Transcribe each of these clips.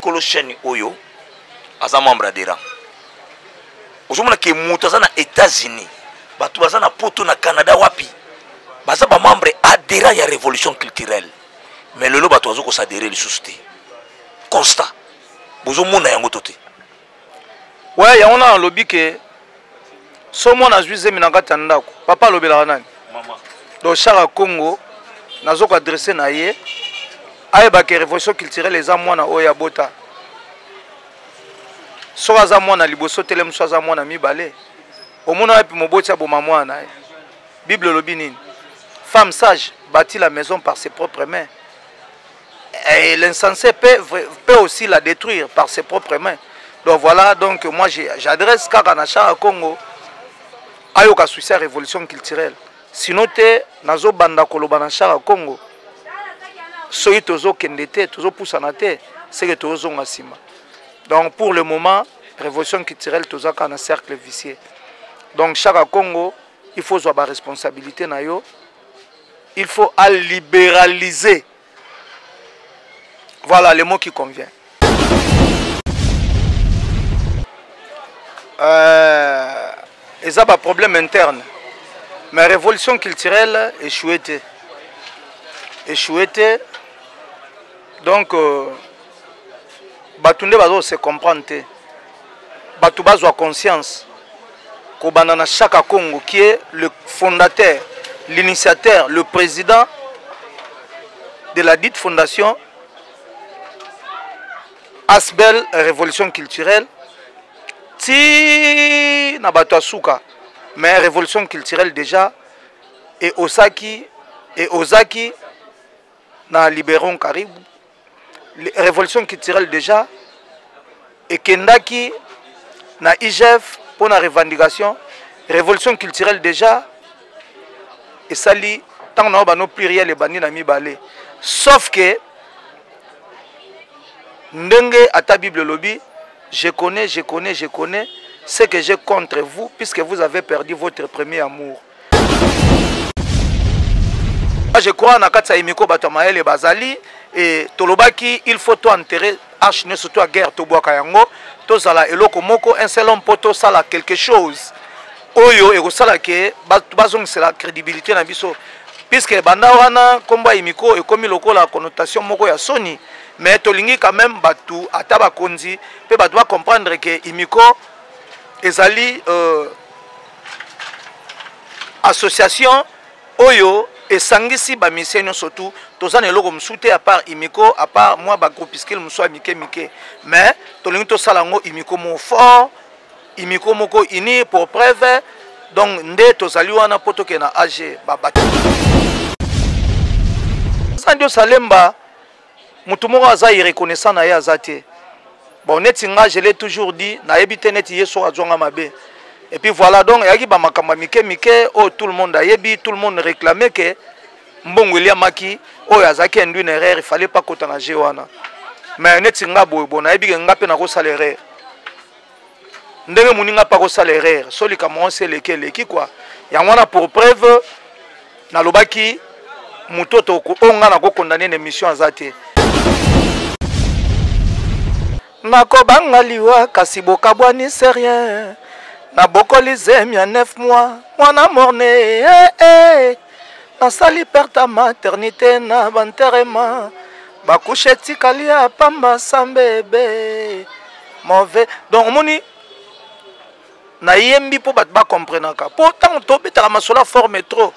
kolo chaîne oyo aza membre adhérent. Ozomona ke moto aza na États-Unis, bato baza na poto, na Canada, wapi baza bamembre adhérent ya Révolution culturelle. Mais lelo bato bazo kosadere lisusu te. Constat, bozomona yango to te? Ouais, yango na nalobi ke so mwana azwi zemi na kati ya ndako, papa alobelaka nani? Mama. Donc Shaka Congo, nazo koadresse na ye, ayeba ke Révolution culturelle eza mwana oyo abota. Soki aza mwana liboso, telemi. So aza mwana mibale, omona wapi moboti aboma mwana na ye? Bible elobi nini? Femme sage bâtit la maison par ses propres mains et l'insensé peut aussi la détruire par ses propres mains. Donc voilà, donc moi j'adresse kaka na Shaka Congo, ayoka souci ya Révolution culturelle. Sinon te, nazobanda koloba na Shaka Congo, soki tozokende te, tozopusana te, seke tozozonga nsima. Donc pour le moment, Révolution culturelle toza kaka na cercle vicieux. Donc Shaka Congo, il faut zwa baresponsabilité na yo, il faut alibéraliser. Voilà le mot qui convient. Eza baproblème interne, mais Révolution culturelle échoué te, échoué te. Donc bato nde bazo se comprendre te. Bato bazwa conscience, kobanda na Chaka Congo qui est le fondateur, l'initiateur, le président de la dite fondation Asbel Révolution culturelle, ti na bato ya suka. Mais Révolution culturelle déjà e osaki e ozaki na Liberon Karibu. Révolution culturelle déjà ekendaki na IGF mpo na revendication. Révolution culturelle déjà esali ntango na yo bano pluriel ebandi na mibale, sauf que ndenge ata Bible elobi: "Je connais, je connais, je connais ce que j'ai contre vous, puisque vous avez perdu votre premier amour." Je crois na kati ya Imiko bato ya mayele bazali. E tolobaki il faut to enterrer hache nyonso to ya guerre, tobwaka yango, tozala eloko moko, un seul homme, mpo tosala quelque chose oyo ekosala ke bazongisela crédibilité na biso, puisque banda wana nkombo ya Imiko ekomi lokola connotation moko ya soni. Mais tolingi quand même bato, ata bakonzi mpe bato, bacomprendre ke Imiko ezali association oyo esangisi bamusicien nyonso. Tu toza na eloko mosusu te à part Imiko, à part mwa bagroupuscule mosusu ya mike mike, mais tolingi tosala yango Imiko moko fort, Imiko moko uni. Pour preuve, donc nde tozali wana mpo tokende na AG. Babato Sandio Salemba, motu moko aza irreconnaissant na ye aza te. Bon, neti nga, je l'ai toujours dit, nayebi te neti ye soki azwanga mabe. Et puis voilà, donc eyaki bamakambo ya mike mike oyo tout le monde ayebi, tout le monde réclame ke mbongo eliamaki, oyo azalaki induit na erreur, il fallait pas kota na jeu wana. Mais neti nga boye, bon, nayebi ke nga mpe nakosala erreur ndenge moninga mpe akosala erreur. So likambo ngo se eleki, eleki quoi. Yango wana, pour preuve, nalobaki moto oyo nga nakokondane na émission aza te. Nakobanga liwa, kasi bokabwani c'est rien. Nabokoli zemi ya 9 mois, mwana morne, eh, eh. Nasali perte ya maternité na banterema, bakushe etikali ya pamba sambebe mauvais. Donc omoni, nayembi mpo bato bacomprenaka, mpo ntango tobetaka masolo ya forme trop,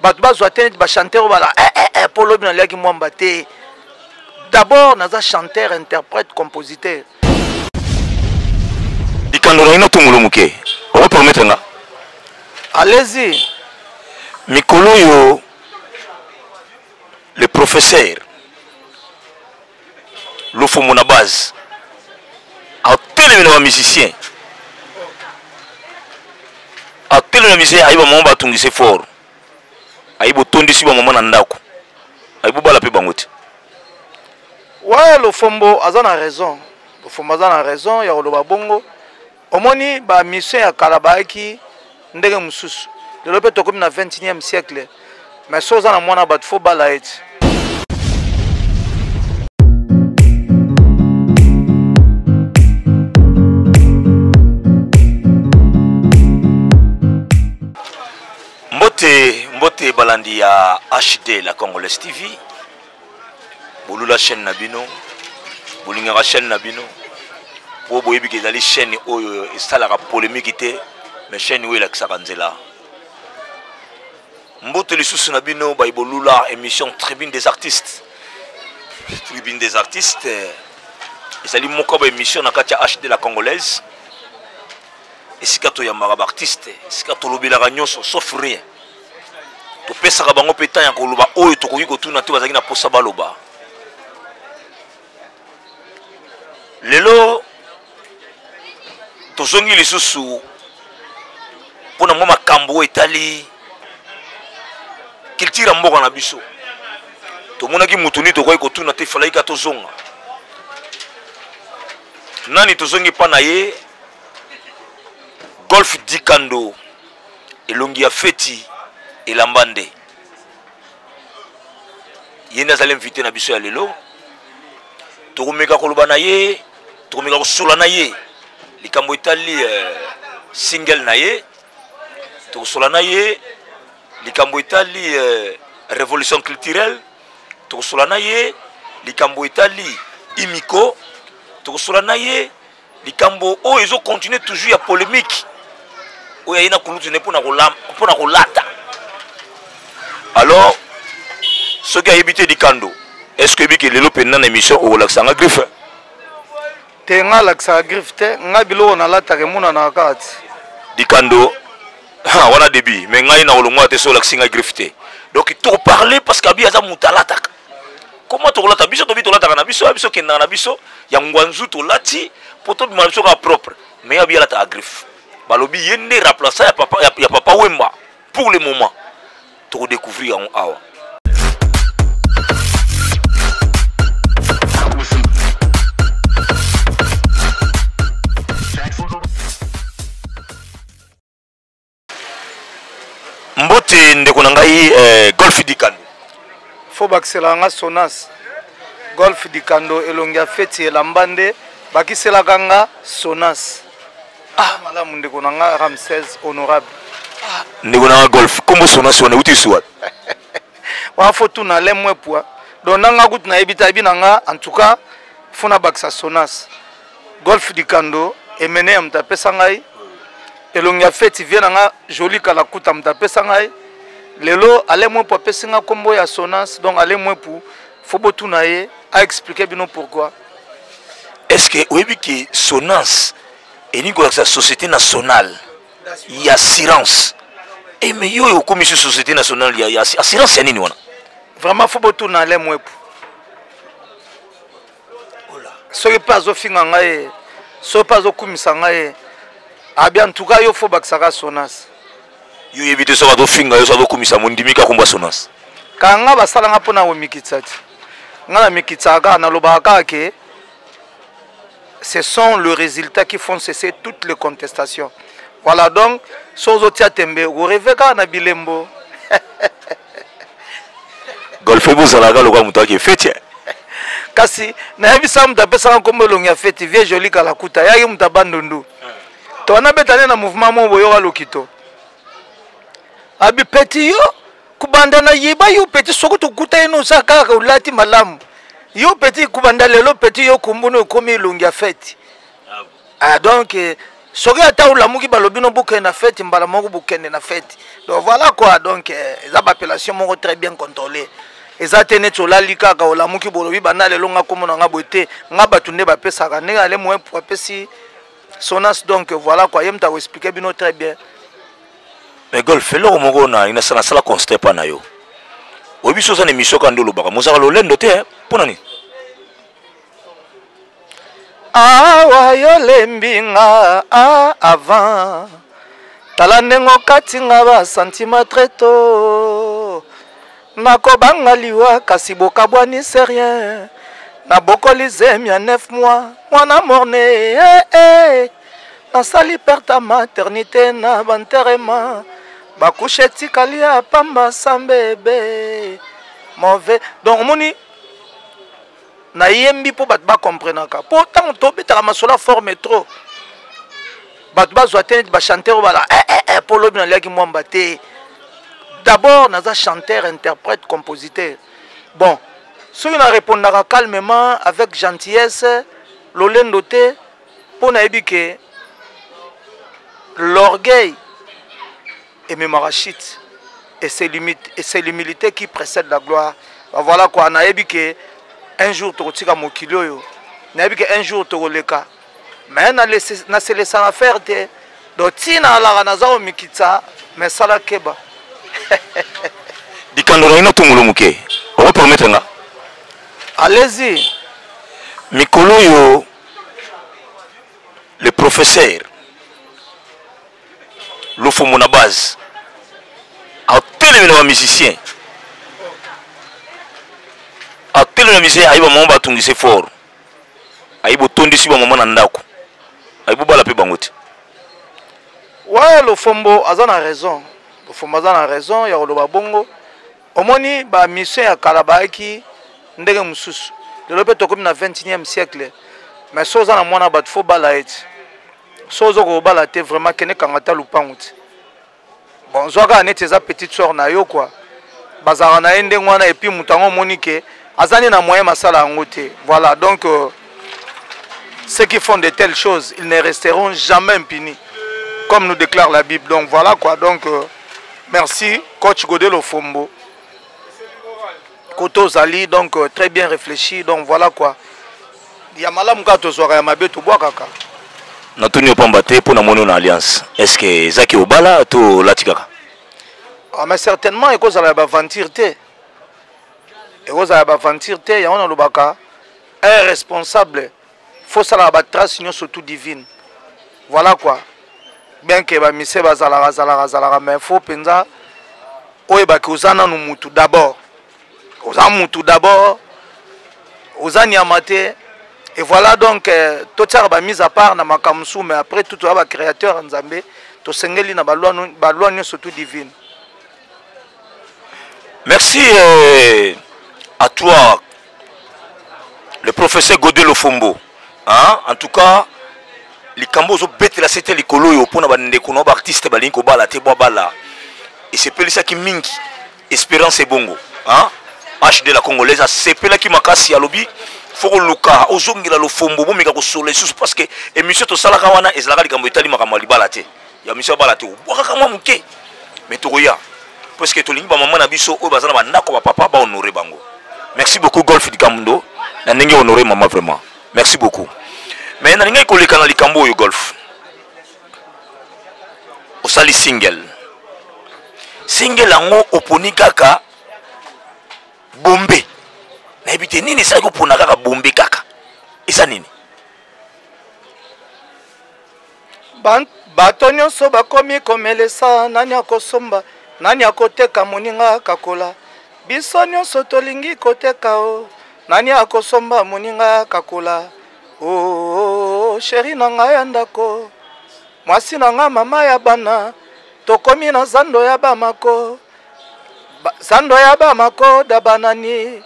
bato bazwa te neti bachanteur oyo bala eh, eh, eh, mpo lobi naliaki mwamba te. D'abord naza chanteur, interprète, compositeur. Likando na ino tongolo moke, okopermettre nga? Allez-y. Mikolo oyo, le professeur Lofombo na base atelemi na bamusicien, atelemi na musicien, ayi bamama batungise fort, ayi botondisi bamama na ndako, ayi bobala mpe bango te. Ouais, Lofombo aza na raison, Lofombo aza na raison ya koloba bongo. Omoni, bamission ya kala bayaki ndenge mosusu, lelo mpe tokomi na 21e siècle. Mais so oza na mwana bato, fo bala ye ti. Balandi ya HD la Congolaise TV, bolula chaîne na bino, bolingaka chaîne na bino po boyebi ke ezali chaîne oyo esalaka polémique te, mais chaîne oyo elakisaka nzela. Mbote lisusu na bino bayi bolula émission Tribune des artistes. Tribune des artistes ezali moko ba émission na kati ya HD la Congolaise. Esika toyambaka ba artiste, esika tolobelaka nyonso sauf rien. Topesaka bango mpe temps ya koloba oyo tokoki kotuna te, bazalaki na posa baloba. Lelo tozongi lisusu mpo na mwa makambo oyo etali culture ya mboka na biso. Tomonaki motu nini tokoki kotuna te, falaki kaka tozonga. Nani tozongi mpa na ye? Golf Dikando, elongi ya feti elamba nde ye nde azali invité na biso ya lelo. Tokomeka koloba na ye, tokomeka kosola na ye likambo etali single na ye, tokosola na ye likambo etali révolution culturelle, tokosola na ye likambo etali imiko, tokosola na ye likambo oyo ezo continuer toujours ya polémique oyo aye na kulutu ne mpona kolata. Alors soki ayebi te Dikando, est-ce que oyebi ke lelo mpenza na émission okolakisa nga griffe? Te, nga alakisaka griffe te, nga biloko nalataka emonanaka kaka ti. Dikando, ha, wana débit, mais ngai na kolongwa te so olakisi ngai griffe te. Donc toparler parce que abi aza moto alataka. Comment tokolata biso tobi tolataka na biso, biso kendaka na biso ya ngwanzu tolati po tobima na biso kaka propre, mais abi alataka griffe. Balobi ye nde remplaçant ya papa Wemba pour le moment. Tokodécouvrir yango awa. Mbote ndeko na ngai Golf Dikando. Fo bakiselaka nga Sonas. Golf Dikando elongi ya feti elamba nde bakiselaka nga Sonas. Ah, malamu ndeko na nga Ramsès honorable. Ah, ndeko na nga Golf, kombo Sonas wana euti suwa? Wana fo tuna le mwepwa. Donc nanga kutu nayebi te, ayebi na nga en tout cas fo nabakisa Sonas. Golf Dikando emene ya moto apesa ngai elongi ya feti vie na nga joli kalakuta moto apesa ngai lelo ale mwepu apesi nga kombo ya Sonas. Donc ale mwepu fo botuna ye a expliquer bino pourquoi. Est-ce que oyebi ke Sonas elingi kolakisa société nationale ya assurance? Eh, mais yo oyo okomi sur société nationale ya assurance ya nini wana? Vraiment fo botuna ale mwepu. Soki mpe azofinga ngai ye, soki mpe azokumisa ngai ye, abi en tout cas yo fo bakisaka Sonas. Yo oyebi te soki azofinga yo, soki azokumisa, mondimi kaka kombo ya Sonas. Kaka nga basalanga mpona komikitisa ti. Nga na mikitsaka kaka, nalobaka kaka ke ce sont le résultat qui font cesser toutes les contestations. Voilà, donc soki ozotia tembe okoreve kaka na bilembo. Golfe bozalaka lokola moto ake feti. Kasi nayebisa moto apesaka nkombo elongi ya feti vie joli kalakuta yaki moto abandundu. To wana beta nde na mouvement moko boyoka lokito. Abi peti yo kubanda na yeba yo peti soki tokuta ye noza kaka olati malamu. Yo peti kubanda lelo peti yo kumbunu ekomi elongi ya feti. Ah, donc soki ata olamuki balobi no bokende na feti mbala moko bokende na feti. Donc voilà quoi, donc eza ba appellation moko très bien contrôlée. Eza te neti olali kaka olamuki bolobi banda lelo nga kombo na nga boye te, nga bato nde bapesaka ndenge ale moyen pour apesi Sonas. Donc voilà quoi, ye moto akoexplike bino très bien. Mais Golf, eloko moko na nasala nasala constat epa na yo. Oyebi so oza na émission kaka nde olobaka, mozalaka lolendo te, hein? Mpo na nini? Awa yo lembi nga, ah, avant tala ndenge okati nga ba sentiment très tôt. Nakobanga liwa kasi bokabwani c'est rien. Nabokoli zemi ya 9 mois mwana morne, eh, eh. Nasali perte ya maternité na banterema bakushe etikali ya pamba sambebe mauvais. Donc omoni nayembi mpo bato bakomprenaka, mpo ntango tobetaka masolo ya forme trop bato bazwa te neti bachanteur oyo bala, eh, eh, eh, mpo lobi naliaki mwamba te. D'abord naza chanteur, interprète, compositeur. Bon, soki na répondaka calmement avec gentillesse, lolendo te, mpo nayebi ke l'orgueil ememaka chute et c'est l'humilité qui précède la gloire. Ba voilà quoi, nayebi ke un jour tokotika mokili oyo, nayebi ke un jour tokoleka, mais naselesaka faire te. Donc ntina alaka naza komikitisa, mais sala keba. Dikando na ino tongolo moke, okopermettre nga? Allez-y. Mikolo oyo le professeur Lofombo na base atelemi na bamusicien, atelemi na musicien, ayi bamama batungise fort, ayi botondisi bamama na ndako, ayi bobala mpe bango te. Ouais, Lofombo aza na raison, Lofombo aza na raison ya koloba bongo. Omoni ba mission ya kala bayaki ndenge mosusu, lelo mpe tokomi na 21e siècle. Mais so oza na mwana bato, fo bala ye ti so oza kobala te, vraiment kende kanga ta lupangu ti. Bon, zwa kaka neti eza petite sœur na yo quoi, bazalaka na ye ndenge wana. Et puis moto yango omoni ke aza nde na moyen masala yango te. Voilà, donc ceux qui font de telles choses, ils ne resteront jamais impunis, comme nous déclare la Bible. Donc voilà quoi. Donc merci coach Godé Lofombo, koto ozali, donc très bien réfléchi. Donc voilà quoi, ya malamu kaka tozwaka, ya mabe tobwakaka. Natuni yo pamba te mpo namoni yo na alliance. Est ce que ezaki obala to olati kaka? Ah, mais certainement ekozala ya baventure te, ekozala ya baventure te. Yango nalobaka, un responsable faut salaka batrace nyonso tout divine. Voilà quoi, bien que bamise bazalaka zalaka zalaka, mais faut mpenza oyebaki oza nanu mutu d'abord, oza mutu d'abord, oza nyama te. Et voilà, donc totiaka bamise à part na makambo mosusu, mais après tout toza bacréateur ya Nzambe, tosengeli na baloi nyonso tout divine. Merci à toi le professeur Godé Lofombo, hein? En tout cas likambo ozobetela sete likolo oyo mpona bandeko na baartiste balingi kobala te, bwa bala, esepelisaki mingi Espérance Ebongo, hein? HD la Congolaise asepelaki makasi, alobi fo koluka ozongela Lofombo, bomeka kosola lisusu, parce que émission tosalaka wana ezalaka likambo etali makambo ya libala te, ya mission ya bala te, obwakaka mwa moke. Mais tokoya parce que tolingi bamama na biso oyo baza na bandako, bapapa bahonore bango. Merci beaucoup Golf Dikamundo na ndenge honore mama, vraiment merci beaucoup. Mais nalingaki koleka na likambo oyo, Golf, osali single, single yango oponi kaka bombe, nayebi te nini esalaki opona kaka bombe kaka, eza nini? Bato nyonso bakomi komelesa, nani akosomba, nani akoteka, moninga kakola. Biso nyonso tolingi koteka o, nani akosomba, moninga kakola. O oh, oh, sheri na ngai ya ndako, mwasi na ngai, mama ya bana, tokomi na zando ya Bamako, zando ya Bamako dabanani,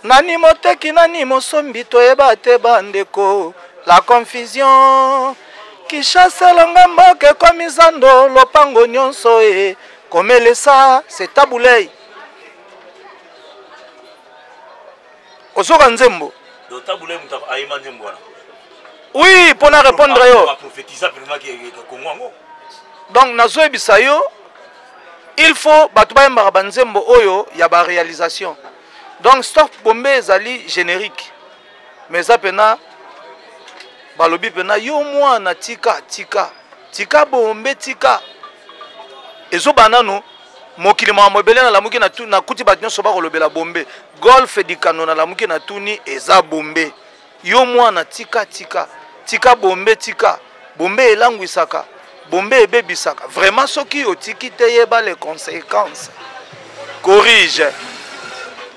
nani moteki, nani mosombi, toyeba te bandeko, la confusion. Kinshasa elonga mboka ekomi zando, lopango nyonso e komelesa, c'est tabulei. Ozoka nzembo? Oui, mpo na répondre yo, donc nazoyebisa yo, il faut bato bayembaka banzembo oyo ya baréalisation. Donc stop bombe ezali générique, mais eza mpena balobi mpena yo mwana tika tika tika bombe tika, ezoba nanu mokili makambo ebele. Nalamuki nakuti bato nyonso bakolobela bombe. Golf Dikano, nalamuki natuni eza bombe. Yo mwana tika tika tika bombe, tika bombe, elangwisaka bombe, ebebisaka vraiment. Soki otiki te, yeba les conséquences. Corrige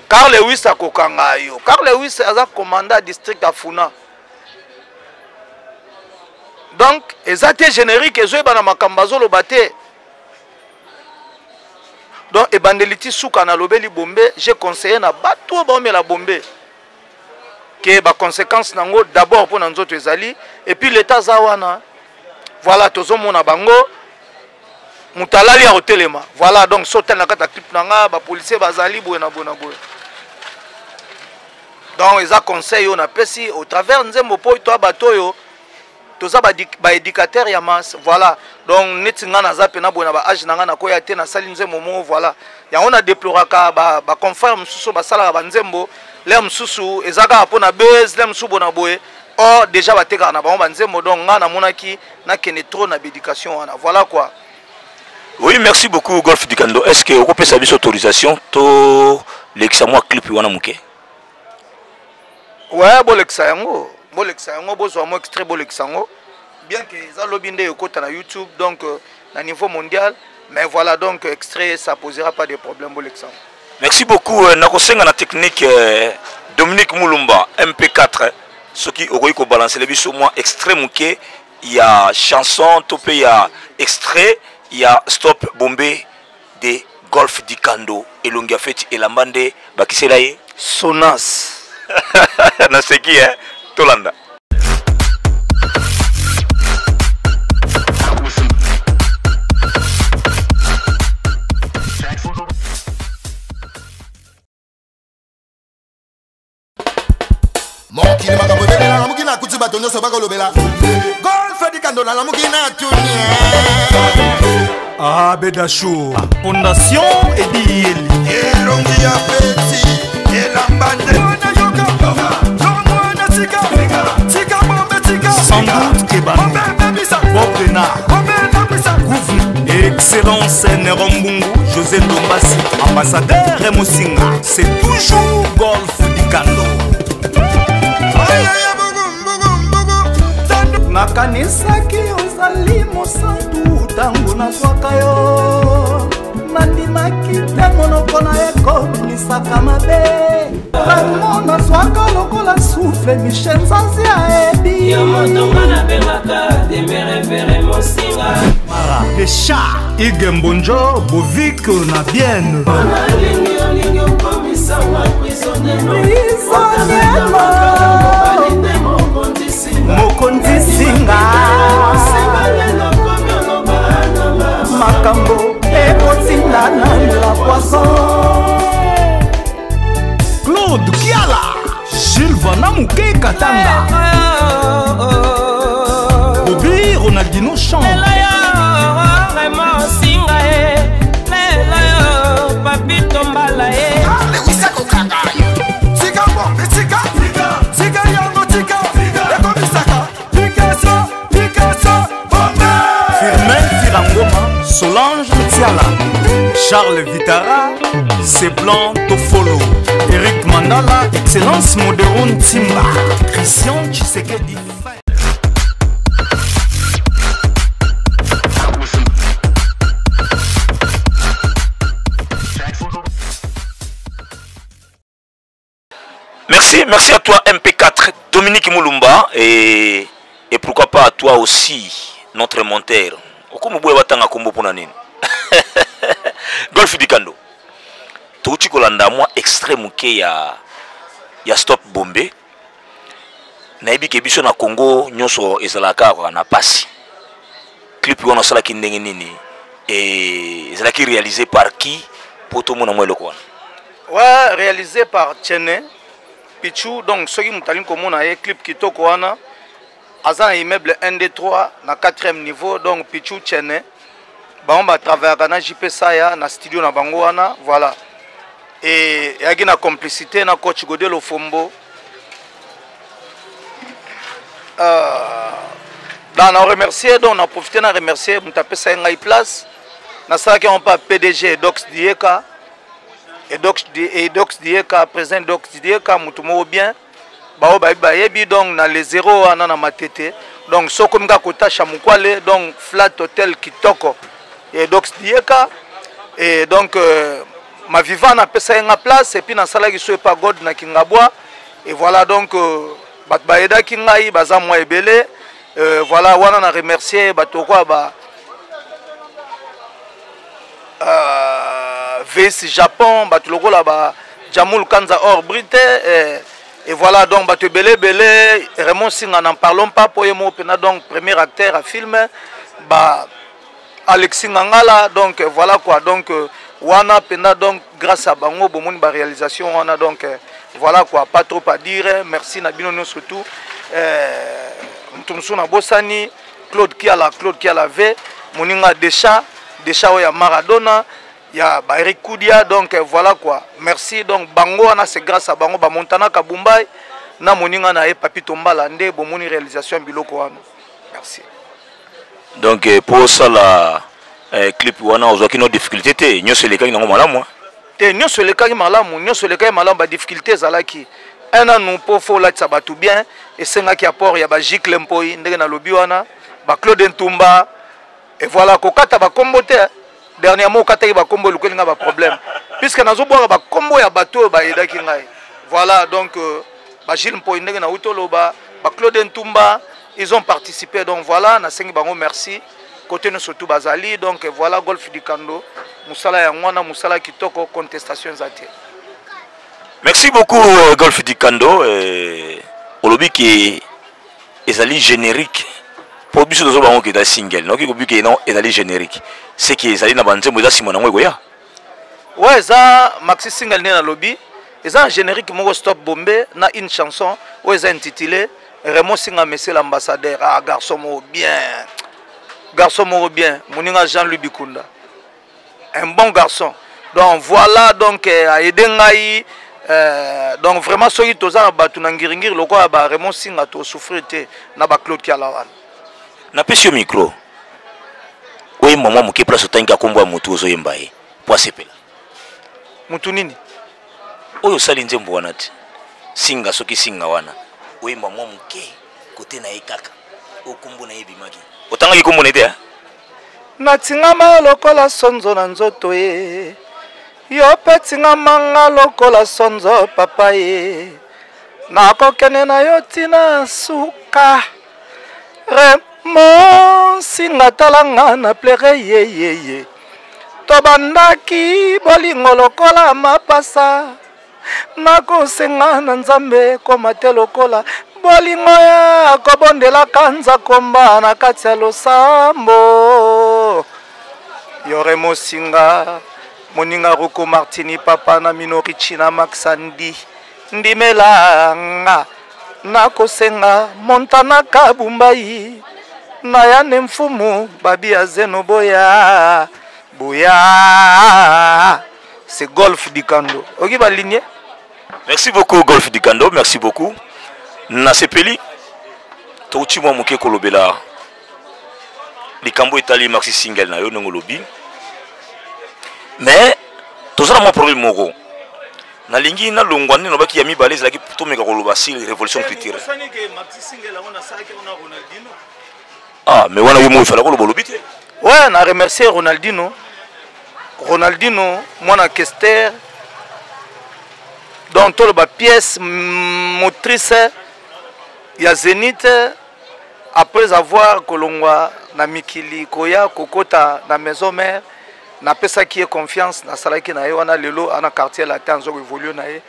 Carl Lewis akokanga yo. Carl Lewis aza commandant district afuna, donc eza te générique, ezoyeba na makambo azoloba te. Donc ebandeli ti suka nalobeli bombe. J'ai conseillé na bato oyo baomela bombe ke baconséquence nango d'abord mpo na nzoto ezali, et puis l'état aza wana. Voilà, tozomona bango. Moto alali ya kotelema. Voilà, donc so otali na kati ya clip na nga, bapolicier bazali boye na boye na boye. Donc eza conseil oyo napesi au travers nzembo, mpo toya bato oyo toza baéducateur ya masse. Voilà, donc neti nga naza mpena boye na baage na nga, nakoya te nasali nzembo moko. Voilà, yango na déploraka baconfrère mosusu basalaka banzembo, l'heure mosusu eza kaka mpo na buzz, l'heure mosusu bo na boye, or déjà batekaka na bango banzembo. Donc nga namonaki nakende trop na baéducation wana. Voilà quoi. Oui, merci beaucoup Golf Dikando. Est ce que okopesa biso autorisation to lekisa mwa clip wana moke? Ouais, bolekisa yango, bolekisa yango, bozwa mwa extrait, bolekisa yango, bien que eza lobi nde ekota na YouTube, donc na niveau mondial. Mais voilà, donc extrait, ça posera pas de problème, bolekisa yango. Merci beaucoup. Nakosenga na technique, Dominique Mulumba MP4, soki okoki kobalancele biso mwa extrait moke ya chanson to mpe ya extrait ya Stop Bombe de Golf Dikando. Elongi ya feti, elamba nde bakisela ye. Sonas. Naseki, eh? Tolanda. Mokili makambo ebele. Nalamuki, nakuti bato nyonso bakolobela Golf Dikando. Nalamuki, natuni. Abedashour Fondation Ediyeli. Elongi ya peti, elamba nde. Sans doute Kebano Bob Denard Gouv Excellence Neron Mbungu José Ndombasi Ambassadeur Emosinga. C'est toujours Golf Dikando. Nakanisaki ozali mosantu ntango nazwaka yo, nandimaki te monoko na ekobimisaka mabe. Vraiment nazwaka lokola souffle. Michel Nzanzi ayebi. Yo moto nga nabengaka demerevere mosinga. Mara Decha Ige Mbonjo Bovik na Bienne. Nalingi olingi okomisanga prisonnier. Prisonnier. Mobali nde mokonzi singa. Mokonzi singa. Singa lelo komi oloba nanga. Makambo ekotinda na la poison. Claude Kiala Gilles Vanamuke Katanga Bobi Ronaldino Champ. Lelo yo vraiment singa ye, lelo yo papi tombala ye. Lewisa kokanga, tika bombe, tika, tika yango, tika ekomisaka Picasso, Picasso bombe. Firmin Firangoma Solange Tiala Charles Vitara Seblanc Tofolo Eric Mandala Excellence Modero Ntimba Christian Tshisekedi. Merci, merci à toi MP4, Dominique Moulumba, et pourquoi pas à toi aussi, notre monteur. Okomo boye batanga kombo pona nini? Golf Dikando. Touti kolanda mwa extrait moke ya Stop Bombe. Nayebi ke biso na Congo nyonso ezalaka kaka na pasi. Clip wana osalaki ndenge nini? Et ezalaki réalisé par qui? Po tomona mwa eloko wana. Ouais, réalisé par Chene Pichu. Donc soki moto alingi komona ye clip kitoko wana, aza na immeuble 1 2 3 na 4e niveau. Donc Pichu Chene, bango batravaillaka na JP Saya na studio na bango wana. Voilà, et eyaki na complicité na coach Godel Ofombo. Na remercier, donc na profité na remercier moto apesa ye ngai place nasalaki yango mpa PDG Dox Dieka, Edox Dieka, président Dox Dieka, moto moko bien, bao bayebi, bayebi. Donc na le zéro wana na Matete, donc soki okomi kaka kotasha mokwale, donc flat hotel kitoko, Edox Dieka. Et donc Maviva napesa ye nga place, et puis nasalaki so epa God na Kingabwa. Et voilà, donc bato bayedaki ngai baza mwa ebele. Voilà, wana na remercier bato kwa ba VS Japon, bato lokola ba Jamul Kanza or Brite. Et voilà, donc bato ebele ebele, Raymond Singa, n'en parlons pas, po ye moko mpena donc premier acteur à film ba. Alexis Ngangala, donc voilà quoi. Donc wana penda, donc grâce à bango bomoni ba réalisation wana, donc voilà quoi, pas trop à dire. Merci na bino surtout mutu mosusu na bosani, Claude Kiala, Claude Kiala V, moninga Decha, Decha oyo ya Maradona, ya ba Eric Koudia, donc voilà quoi, merci. Donc bango wana, c'est grâce à bango, ba Montana Kabumbai na moninga na ye Papi Tombala nde bomoni réalisation ya biloko wana. Merci. Donc po osala clip wana, ozwaki no difficulté te? Nyonso elekaki nango malamu? Te, nyonso elekaki malamu, nyonso elekaki malamu. Badifficulté ezalaki un nanu mpo fo olatisa bato bien, esengaki apport ya bagicle mpoi ndenge nalobi wana, baclaude Ntumba et voilà. Kokata bakombo te. Dernièrement okataki bakombo, elukeli ngai baproblème, puisque nazobwaka bakombo ya bato oyo bayedaki ngai. Voilà, donc bagile mpoi ndenge nauti oloba, baclaude Ntumba, ils ont participé. Donc voilà, nasengi bango merci côté nyonso surtout bazali. Donc voilà, Golf Dikando, mosala yango wana, mosala kitoko, contestation eza te. Merci beaucoup, Golf Dikando. Olobi ke ezali générique, mpo biso tozo bango ke eza single. Nakoki kobi ke non, ezali générique, c'est que ezali na banzembo eza nsima nango ekoya. Ouais, eza maxi single nde nalobi, eza na générique moko Stop Bombe na une chanson oyo eza intitulé Raymond Singa, monsieur l'ambassadeur. Ah, garçon moko bien, garçon moko bien, moninga Jean-Louis Bikunda, un bon garçon. Donc voilà, donc aide ngai. Donc vraiment, soki toza na bato na ngiringiri lokola ba Raymond Singa, tosouffrir te na baclaude Kiala wana. Napesi yo micro, oyemba mwa moke place otangi akombo ya motu ozoyemba ye po asepela. Motu nini? Oyo osali nzembo wana te, Singa, soki Singa wana, oyemba mwa moke kote na ye kaka oyo kombo na ye ebimaki, otangaki kombo na ye te? Natingama lokola sonzo na nzoto ye, yo mpe tingama nga lokola sonzo, papa ye, nakokende na yo ntina suka. Raymond Singa, tala nga na plere yeyeye, tobandaki bolingo lokola mapasa, nakosenga na Nzambe koma te lokola bolingo ya kobondelaka nzakomba na kati ya losambo. Yo Raymond Singa, moninga Roko Martini, papa na Minorichi na Maxandi, ndimelanga nakosenga Montana Kabumbai na yane mfumu babi ya zeno, boya boya. C'est Golf Dikando, oki baligne. Merci beaucoup, Golf Dikando, merci beaucoup. Nasepeli. Touti mwa moke kolobela likambo etali maxi single na yo ndenge olobi, mais toza na mwa problème moko. Nalingi nalongwa nde nalobaki ya mibale ezalaki tomeka koloba sur révolution culturelle. Ah, mais wana yo moko efala koloba, olobi te. Ouais, na remercier Ronaldino, Ronaldino mwana Kester, donc toloba pièce motrice ya Zénith. Après avoir kolongwa na mikili koya kokota na maison mère, napesaki ye confiance, nasalaki na ye wana. Lelo ana Quartier Latin, aza koévolue na ye.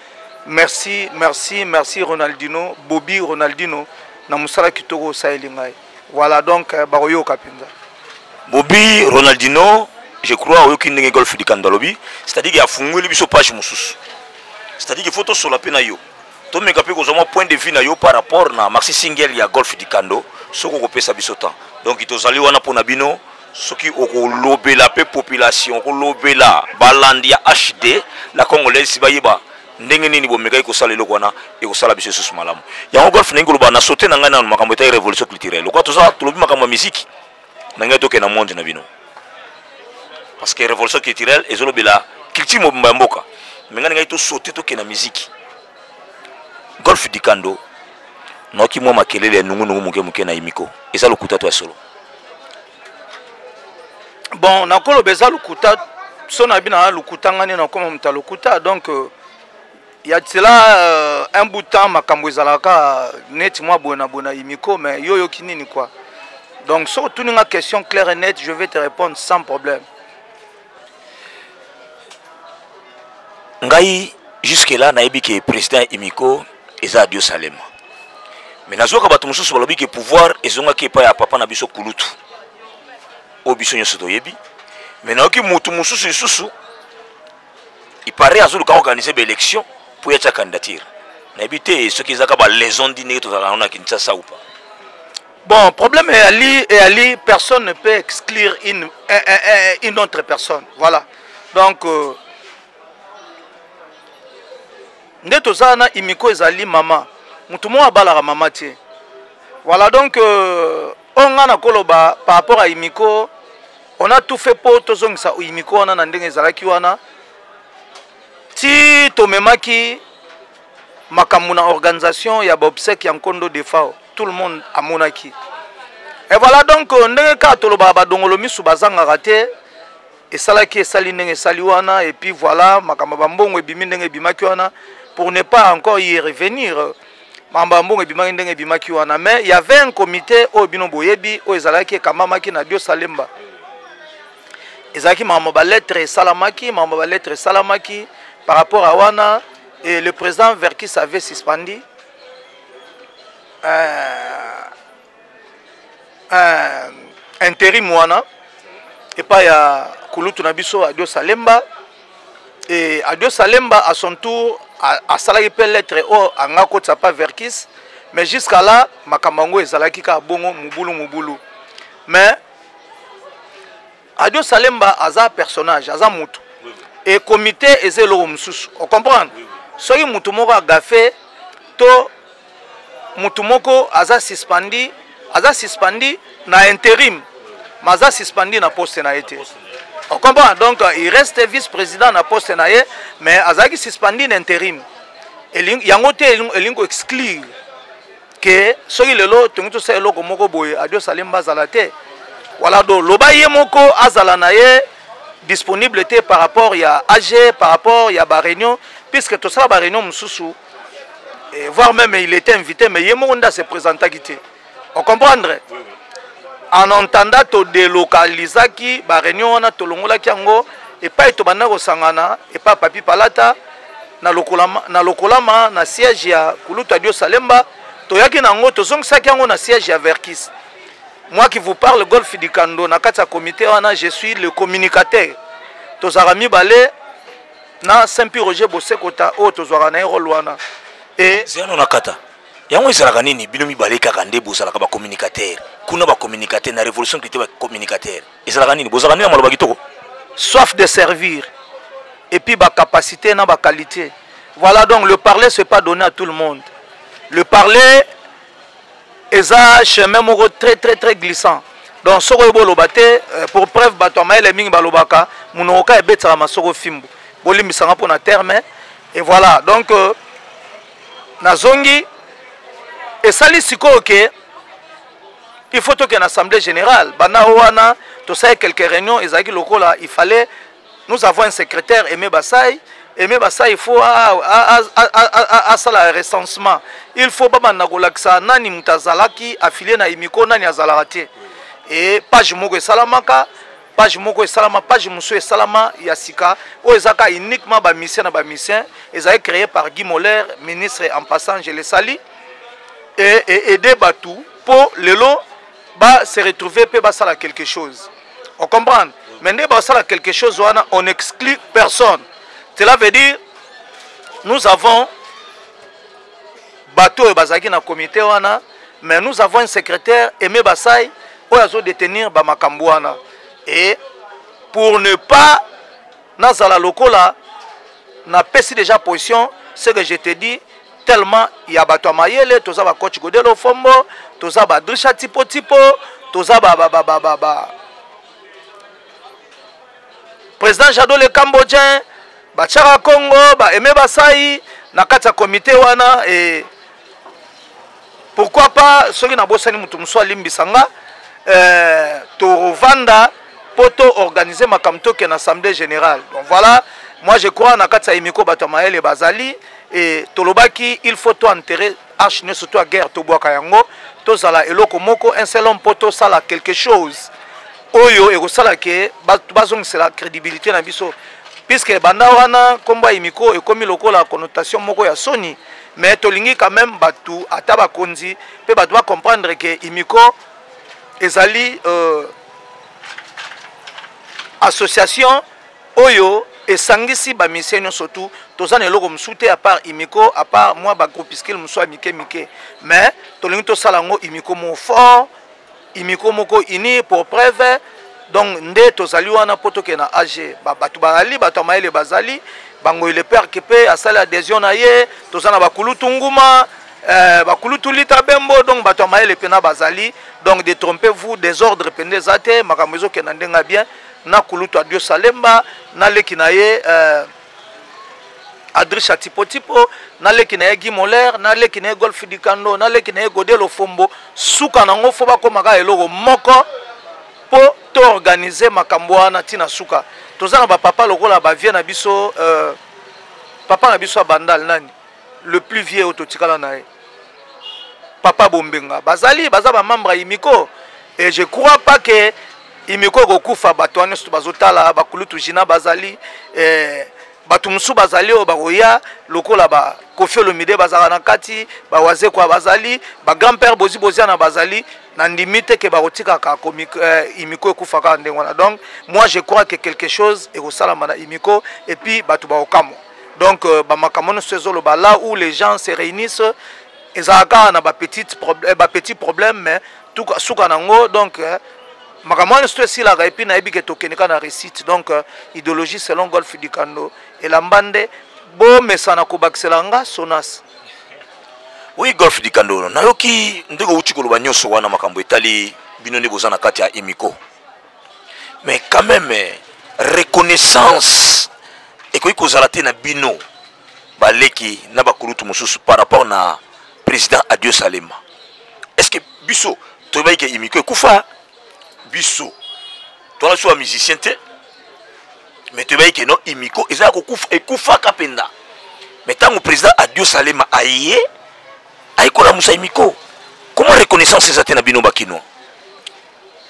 Merci, merci, merci Ronaldino, Bobby Ronaldino, na mosala kitoko osaleli ngai. Voilà, donc bakoyoka mpenza. Bobi Ronaldino, je crois oyoki ndenge Golf Dikando alobi, c'est-à-dire ke afungweli biso page mosusu, c'est-à-dire ke faut tosola mpe na yo, tomeka mpe kozwa mwa point de vue na yo par rapport na maxi single ya Golf Dikando, soki okopesa biso temps. Donc tozali wana mpona bino, soki okolobela mpe population, okolobela balandi ya HD La Congolaise, si bayeba ndenge nini bomekaki kosala eloko wana, ekosala biso lisusu malamu. Yango Golf, ndenge koloba na sote na ngai nano makambo etali révolution culturelle, lokola toza tolobi makambo ya miziki na ngai, tokende na monde na bino, parce que révolution culturelle ezolobela culture mobimba ya mboka. Me ngai ngai tosote, tokende na miziki. Golf Dikando, naoki mwa makelele ya nungunungu moke moke na imiko, eza lokuta to ya solo? Bon, nakoloba eza lokuta. So na bino na lokuta, ngani nakoma moto ya lokuta. Donc ya cela un bout de temps, makambo ezalaka neti mwa boye na boye na imiko, mais yo oyoki nini quoi? Donc soki otuni nga question claire et nette, je vais te répondre sans problème. Ngai jusque là nayebi ke président ya imiko eza Adio Salema, mais nazoyoka bato mosusu balobi ke pouvoir ezongaki epai ya papa na biso kulutu. Oyo biso nyonso toyebi. Mais nayoki mutu mosusu lisusu il paraît azoluka organiser ba élection pour ya candidature. Nayebi te soki ezaka ba liaison di ndenge tozalaka na Kinshasa ou pas. Bon, problème est Ali, et Ali, personne ne peut exclure une autre personne. Voilà. Donc, nde toza na imiko ezali mama. Mutu moko abalaka mama te. Voilà, donc, oyo nga nakoloba par rapport à imiko, on a tout fait po tozongisa imiko wana na ndenge ezalaki wana. Ti tomemaki makambo na organisation ya ba obsèques ya Nkondo Defao, tout le monde amonaki. Et voilà, donc ndenge kaka tolobaka, badongolo misu bazangaka te. Esalaki, esali ndenge esali wana. Et puis voilà, makambo ya bambongo ebimi ndenge ebimaki wana, pour ne pas encore y revenir. Makambo ya mbongo ebimaki ndenge ebimaki wana, mais il y avait un comité oyo bino boyebi, oyo ezalaki ekambamaki na Dio Salemba. Ezalaki makambo balettre esalamaki, makambo balettre esalamaki par rapport à wana. Et le président Verkis avait suspendu intérim wana epai ya kulutu na biso Adio Salemba. Et Adio Salemba, à son tour, asalaki mpe lettre oyo anga kotisa pa Verkis. Mais jusqu'à là, makambo yango ezalaki kaka bongo, mobulu mobulu. Mais Adio Salemba aza personnage, aza mutu, et comité eza eloko mosusu, ocomprendre? Soki mutu moko agafe to mutu moko aza suspendi, aza suspendi na intérim, mais aza suspendi na poste na ye te, ocomprendre? Donc il reste vice président na poste na ye, mais azalaki suspendi na intérim. Yango te elingi koexclure ke soki lelo tongi tosala eloko moko boye, Adio Salemba azala te. Wala do loba ye moko azala na ye disponible te par rapport ya AG, par rapport ya baréunion, puisque tosala baréunion mosusu, et voire même il était invité, mais ye moko nde ase présentaki te, ocomprendre? Oui, oui. En entendant, todélocalisaki baréunion wana, tolongolaki yango epai tobanda kosangana, epai Papi Palata na Lokolama, na Lokolama, na siège ya kulutu Adio Salemba. Toyaki nango, tozongisaki yango na siège ya Verkis. Moi qui vous parle, Golf Dikando, na kati ya comité wana, je suis le communicateur. Tozalaka mibale na Saint Pi Roger Bosekota oyo tozwaka na ye rôle wana. E zeno na kata yango ezalaka nini? Bino mibale kaka nde bozalaka bacommunicateur kuna, bacommunicateur na révolution culturelle? Bacommunicateur ezalaka nini? Bozalaka nini na maloba kitoko? Soif de servir et puis bacapacité na baqualité. Voilà, donc le parler, c'est pas donné à tout le monde. Le parler eza chemin moko très très très glissant. Donc soki oyebi oloba te, pour preuve, bato ya mayele mingi balobaka, monoko ka ebetisaka masoko fimbu, bolimbisanga mpona terme. Et voilà, donc nazongi, esali sikoyo ke il faut tokende assemblée générale. Banda wana tosali quelques réunions, ezalaki lokola il fallait, nous avons un secrétaire, Aimé Basai. Aimé Basai, il faut asala recensement, il faut babanda kolakisa nani moto azalaki affilié na imiko, nani azalaka te. E page moko esalamaka, page moko esalama, page mosusu esalama ya sika oyo ezaka uniquement bamusicien na bamusicien, ezali créé par Guy Moller, ministre, en passant je le salue, et aider bato mpo lelo ba se retrouver mpe basala quelque chose, on comprendre? Mais nde basala quelque chose wana, on exclut personne. Cela veut dire nous avons bato oyo bazalaki na comité wana, mais nous avons un secrétaire, Aimé Basai, oyo azodétenir bamakambo wana. Et pour ne pas nazala lokola napesi déjà position, ce que je te dis, tellement ya bato ya mayele, toza bacoach Godelo Fombo, toza badrisha tipo tipo, toza ba, ba, ba, ba, ba, ba. président Jado le Cambodgien, batiaka Congo, baeme Basai na kati ya comité wana. E pourquoi pas, soki nabosani moto mosusu, alimbisa nga. Tovanda mpo toorganize makambo, tokende assemblée générale. Donc voilà, moi je crois na kati ya imiko bato ya mayele bazali. E tolobaki il faut toenterrer hache nyonso to ya guerre, tobwaka yango, tozala eloko moko, un seul homme, mpo tosala quelque chose oyo ekosala ke bazongisela crédibilité na biso, puisque banda wana nkombo ya imiko ekomi lokola connotation moko ya soni. Mais tolingi quand même bato, ata bakonzi mpe bato, bacomprendre ke imiko ezali. Association oyo esangisi bamisien nyonso tu. Toza na eloko mosusu te à part Imiko, à part mwa bagroupuscule mosusu ya mike mike, mais tolingi tosala yango Imiko moko fort, Imiko moko uni. Pour preuve, donc nde tozali wana mpo tokende na AG. Bato bazali, bato ya mayele bazali, bango le père mpe asali adhésion na ye. Toza na bakulutu nguma, bakulutu lita bembo, donc bato ya mayele mpena bazali. Donc détrompez vous, désordre mpenza eza te, makambo ezokenda ndenge bien. Na kulutu Adio Salemba, na leki na ye Adrisha Tipotipo, na leki na ye Guy Moler, na leki na ye Golf Dikando, na leki na ye Godelo Fombo. Suka nango fo bakomaka eloko moko mpo toorganize makambo wana ntina suka. Toza na bapapa lokola bavie na biso, papa na biso ya Bandal, nani le plus vieux oyo totikala na ye, papa Bombenga. Bazali, baza bamembre ya Imiko et je crois pas que Imiko ekokufa. Bato wana nyonso bazotala, bakulutu Jina bazali, bato mosusu bazali oyo bakoya lokola bakofi Olomide bazalaka na kati, bawazekwa bazali, bagrand père Bozi Boziana bazali. Nandimi te ke bakotikaka Imiko ekufa kaka ndenge wana. Donc moi, je crois que quelque chose ekosalama na Imiko et puis bato bakokamwa. Donc bamakambo nyonso ezoloba, là où les gens se réunissent, ezalaka kaka na bapetit problème, mais suka nango, donc makambo wana nyonso esilaka. Et puis nayebi ke tokende kaka na réussite. Donc idéologie selon Golf Dikando, elamba nde bomesana kobakisela nga Sonas. Oui, Golf Dikando, nayoki ndenge outi koloba nyonso wana, makambo etali bino nde boza na kati ya Imiko, mais quand même reconnaissance ekoki kozala te na bino baleki na bakulutu mosusu par rapport na président Adio Salema? Est ce que biso toyebaki ke Imiko ekufa? Biso towana biso bamusicien te, mais toyebaki ke non, Imiko eza ya kokufa, ekufaka mpenza. Mais ntango président Adio Salema aye, aye kolamusa Imiko, comment reconnaissance eza te na bino bakinois?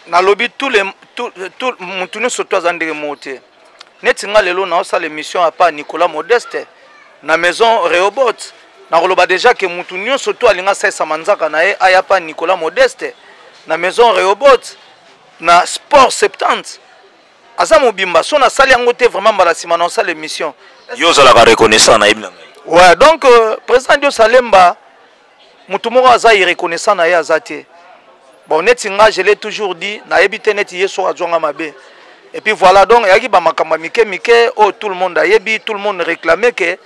Nalobi tous les tout, tout, mutu nyonso to aza ndenge moko te. Neti nga lelo naosala émission apa Nicolas Modeste na maison Rehoboth, nakoloba déjà ke mutu nyonso to alinga asalisa manzaka na ye, aya pa Nicolas Modeste na maison Rehoboth na Sport 70, aza mobimba. So nasali yango te, vraiment mbala nsima naosala émission. Yo ozalaka reconnaissant, nayebi na ngai. Ouais, donc président Dio Salemba, motu moko aza irreconnaissant na ye aza te. Bon, neti nga, je l'ai toujours dit, nayebi te neti ye soki azwanga mabe. Et puis voilà, donc eyaki bamakambo ya mike mike oyo tout le monde ayebi, tout le monde réclame ke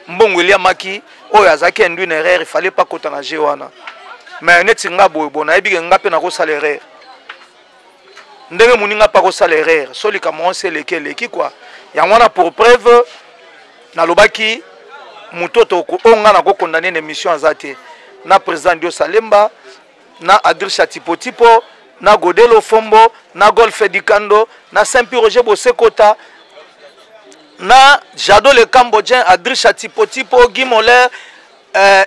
mbongo eliamaki, oyo azalaki induit na erreur, il fallait pas kota na jeu wana. Mais neti nga boye, bon, nayebi ke nga mpe nakosala erreur ndenge moninga mpe akosala erreur. So likambo ngo se eleki, eleki quoi. Yango wana, pour preuve, nalobaki moto oyo nga nakokondane na émission aza te, na président Dio Salemba, na Adrisha Tipotipo, na Godelo Fombo, na Golfe Dikando, na Saint Pi Roger Bosekota, na Jado le Cambodgien, Adrisha Tipotipo, Guy Moller,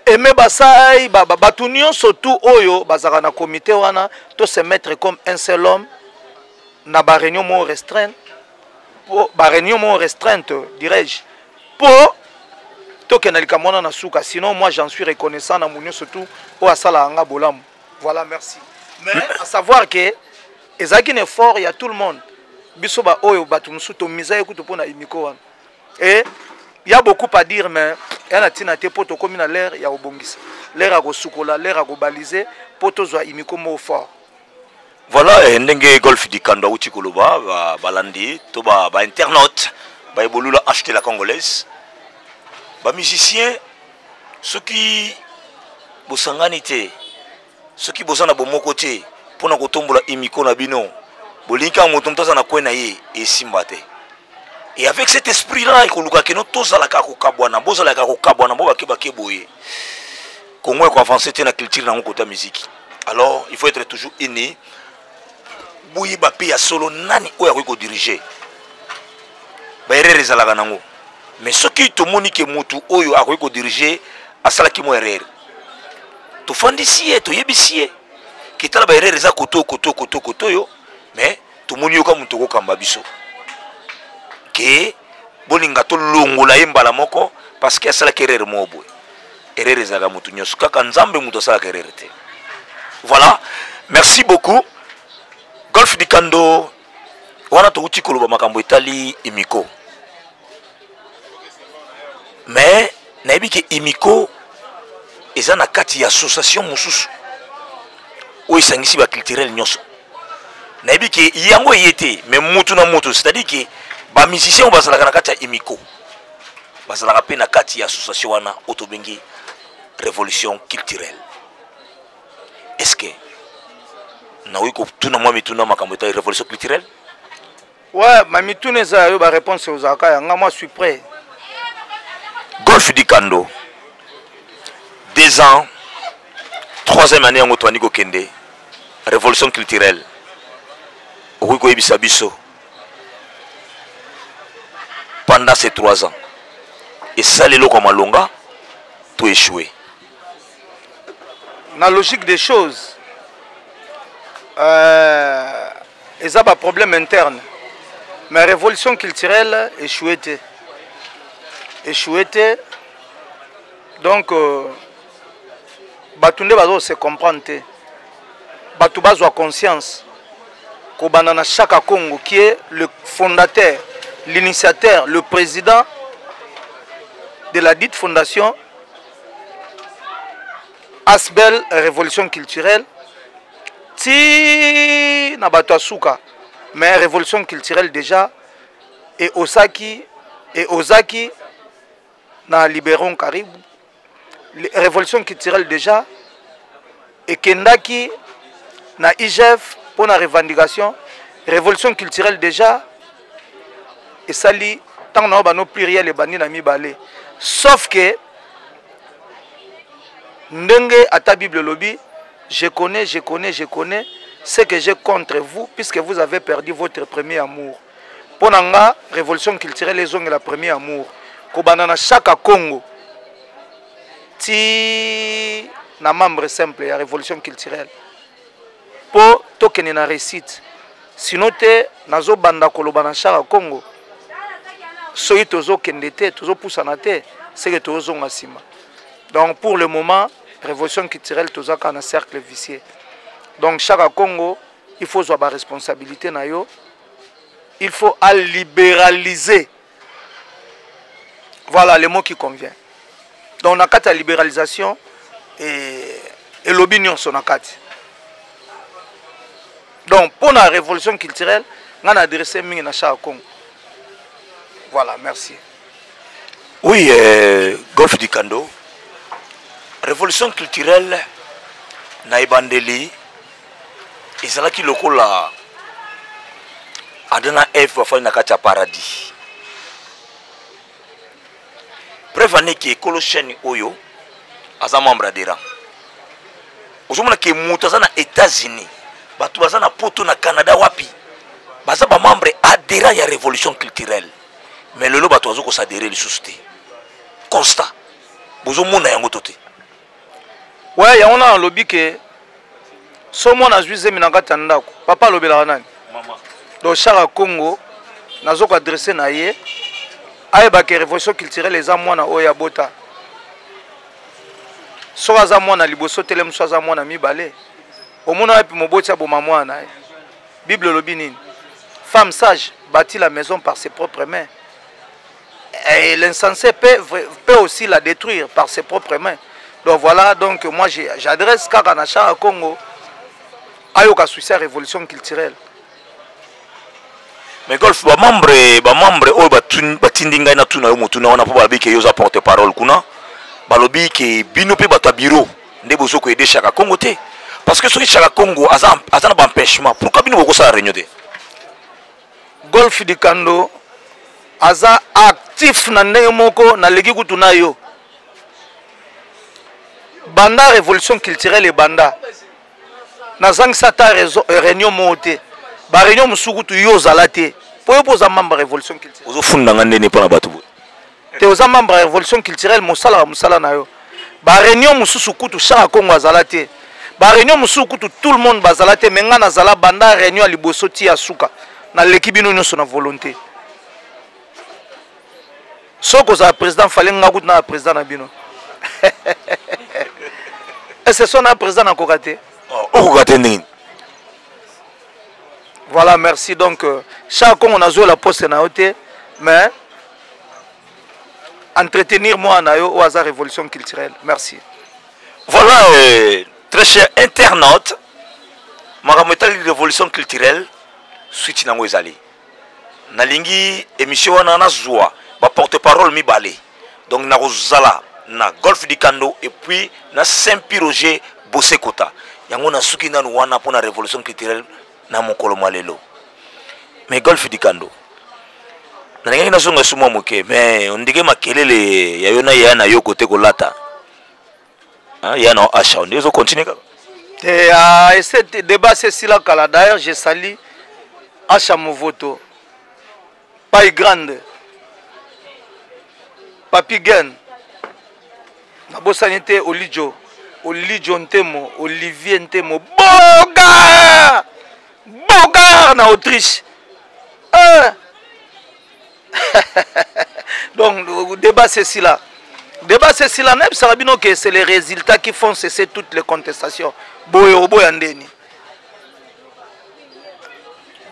Aimé Basai, bato nyonso tu oyo bazalaka na comité wana, to se mettre comme un seul homme na baréunion moko restreinte, po baréunion moko restreinte, dirais-je, mpo tokenda likambo wana na suka. Sinon, moi, j'en suis reconnaissant na mo nyonso tu oyo asalaka nga bolamu. Voilà, merci. Mais à savoir que ezalaki na effort ya tout le monde, biso baoyo bato mosusu tomiza ye kutu mpo na Imiko wana. Et y a beaucoup à dire, mais ya na ntina te, mpo tokómi na l'heure ya kobongisa, l'heure ya kosukola, l'heure ya kobalize, mpo tozwa Imiko moko fort. Voilà, ndenge Golf Dikando auti koloba, balandi to bainternaute baebolula acheter la congolaise, bamusicien, soki bosangani te, soki boza na bomoko te mpona kotombola Imiko na bino, bolingi kaka moto moto aza na kwe na ye, esimba te. Et avec cet esprit là ekoluka keno tozalaka kokabwana, bozalaka kokabwana, bo bake bake boye, Congo ekoavance te na culture nango kota musique. Alors il faut être toujours uni. Boyeba mpe ya solo nani oyo akoki kodirige. Baerreur ezalaka nango, mais soki tomoni ke motu oyo akoki kodirige asalaki mwa erreur, tofandisi ye, toyebisi ye ke tala, baerreur eza koto koto koto koto oyo, mais tomoni yoka moto okokamba biso ke bolinga tolongola ye mbala moko parce que asalaki erreur moko boye. Erreur ezalaka motu nyonso, kaka Nzambe moto asalaka erreur te. Voilà, merci beaucoup, Golf Dikando. Wana touti koloba makambo etali imiko, mais nayebi ke imiko eza na kati ya association mosusu oyo esangisi baculturel nyonso. Nayebi ke yango eye te, mais mutu na mutu, c'est-à-dire ke bamusicien oyo bazalaka na kati ya imiko bazalaka mpe na kati ya association wana oyo tobengi Révolution culturelle. Est ce que nakoki kotuna mwa mituna makambo etali Révolution culturelle? Ouais, ma mituna eza yo, baréponse ozalaka yanga, moi suis prêt. Golf Dikando, 2 ans, troisième année yango toandi kokende. Révolution culturelle, okoki koyebisa biso pendant ces 3 ans esali eloko ya malonga to échoué? Na logique des choses, eza baproblème interne, mais Révolution culturelle échoué te, échoué te. Donc bato nde bazo se comprendre te. Bato bazwa conscience, kobanda na Chaka Congo qui est le fondateur, l'initiateur, le président de la dite fondation Asbel Révolution culturelle, ti na bato ya suka. Mais Révolution culturelle déjà e osaki e ozaki na Liberon Karibu. Révolution culturelle déjà ekendaki na IGF mpo na revendication. Révolution culturelle déjà esali ntango na yo bano pluriel ebandi na mibale, sauf que ndenge ata Bible elobi: "Je connais, je connais, je connais ce que j'ai contre vous, puisque vous avez perdu votre premier amour." Mpo na nga, Révolution culturelle ezongela premier amour, kobanda na Chaka Congo ti na membre simple ya Révolution culturelle, mpo tokende na réussite. Sino te, nazobanda koloba na Chaka Congo, soki tozokende te, tozopusana te, seke tozozonga nsima. Donc pour le moment, Révolution culturelle toza kaka na cercle vicieux. Donc Chaka Congo, il faut zwa baresponsabilité na yo, il faut alibéraliser, voilà le mot qui convient. Donc na kati ya libéralisation, elobi nyonso na kati. Donc mpo na Révolution culturelle, ngai na adresse mingi na Chaka Congo. Voilà, merci. Oui, Golf Dikando, Révolution culturelle na ebandeli ezalaki lokola Adam na Eve bafandi na kati ya paradis. Preuve aneki ekolo chaîne oyo aza membre adhérent. Ozomona ke moto aza na États-Unis, bato baza na Poto, na Canada, wapi, baza bamembre adhérent ya Révolution culturelle. Mais lelo bato bazo kosadere lisusu te. Constat, bozomona yango to te? Ouais, yango na nalobi ke so mwana azwi zemi na kati ya ndako, papa alobelaka nani? Mama. Donc Chaka Congo, nazo koadresse na ye, ayebaka Révolution culturelle eza mwana oyo abota. Soki aza mwana liboso, tele mosu aza mwana mibale. Omona wapi moboti aboma mwana na ye? Bible elobi nini? "Femme sage bâtit la maison par ses propres mains, et l'insensé peut aussi la détruire par ses propres mains." Donc voilà, donc moi j'adresse kaka na Chaka Congo, ayoka susi ya Révolution culturelle. Mais Golf, bamembre oyo batindi ngai natuna yo motuna wana, mpo balobi ke yo oza porte parole kuna. Balobi ke bino mpe bato ya bureau nde bozo koaider Chaka Congo te, parce que soki Chaka Congo aza na baempêchement, pourquoi bino bokosala réunion te? Golf Dikando aza actif na ndenge moko naleki kutu na yo. Banda Révolution culturelle ebanda, nazangisa ata réunion moko te. Baréunion mosusu kutu yo ozala te, mpo yo mpo oza membre ya Révolution culturelle. Ozofunda nga ndeni mpo na bato boye? Te, oza membre ya Révolution culturelle, mosalaka mosala na yo. Baréunion mosusu kutu Chaka Congo azala te, baréunion mosusu kutu tout le monde bazala te, mais ngai nazala banda réunion ya liboso ti ya suka. Naleki bino nyonso na volonté. Soki ozala président, fale nga kutu na président na bino. Ese so na président nakoka te? Okoka te ndenge? Voilà, merci. Donc euh, chaque Congo nazola poste na yo te, mais entretenir moi na yo au hasard révolution culturelle. Merci. Voilà, euh, très cher internaute, makambo etali révolution culturelle, suite nango ezali. Nalingi émission wana nazwa ba porte-parole mibale. Donc nakozala na Golf Dikando et puis na Saint-Pierre Roger Bosekota. Yango nasuki nanu wana mpona révolution culturelle na mokolo mwa lelo. Mais Golf Dikando, nalingaki nazonga su mwa moke, mais ondike makelele ya yo na ya na yo kote kolata ya na asha, ondike ezocontinue kaka te. Ah, ese débat esila kala. D'ailleurs, je sali Asha Movoto, Pai Grande, Papi Gen, nabosani te Olijo, Olijo Ntemo, Olivier Ntemo, Boga Bogar na Autriche, eh. Donc débat c'est là, débat c'est là. Nayebisaka bino ke c'est les résultats qui font cesser toutes les contestations. Boye oboya ndeni?